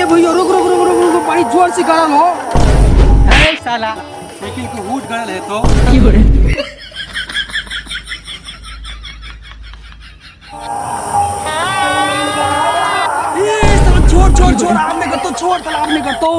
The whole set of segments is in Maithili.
ए भैया, रुक रुक रुक रुक रुक, बड़ी जोर से गड़ल हो। ए साला, साइकिल के हुड गड़ल है तो। ए साला, छोड़ छोड़ छोड़, आम नहीं करतो, छोड़ साला, आम नहीं करतो।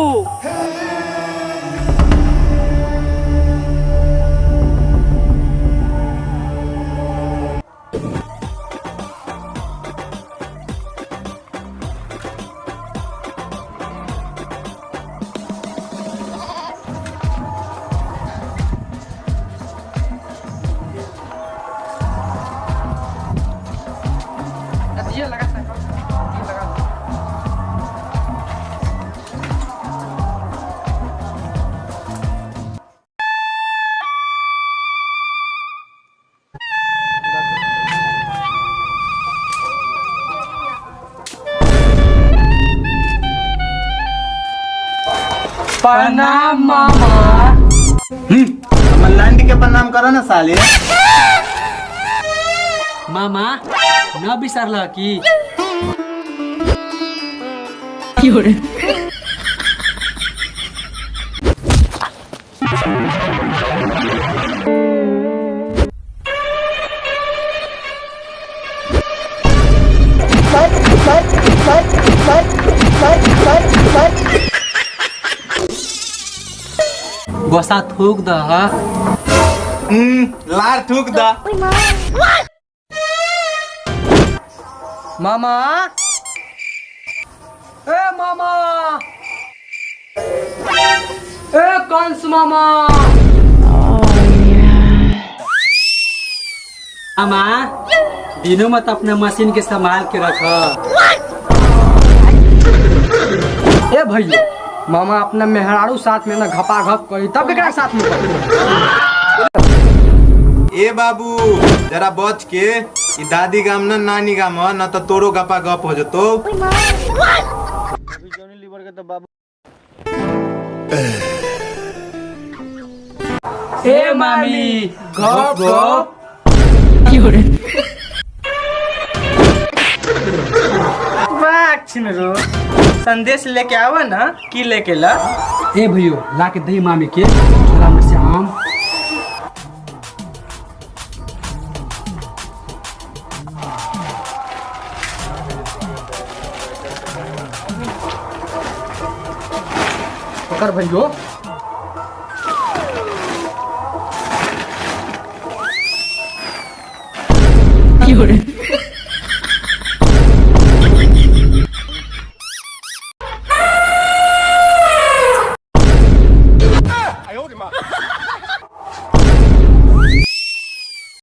दिया लगा साइकिल, दिया लगा। प्रणाम मामा। हमर लैंड के प्रणाम करो ना साले। मामा, न बिसरल की? गोसा थूक दह। लार थूक दा। मामा, ए मामा, ए कंस मामा। मामा, दिनों मत अपना मशीन के संभाल के रख। ए भैया, मामा अपना मेहरारू साथ में ना घपा घप करी, तब केकरा साथ में करी? ए बाबू, जरा बच के, ई दादी गाम न नानी गाम ह, न त तोरो गपा गप हो जतो। ए मामी, गप गप। वाह छिनरो, संदेश लेके आवा ना की लेके ला? ए भैयो, ला के दही मामी के झोला में से आम। पकड़ भैयो।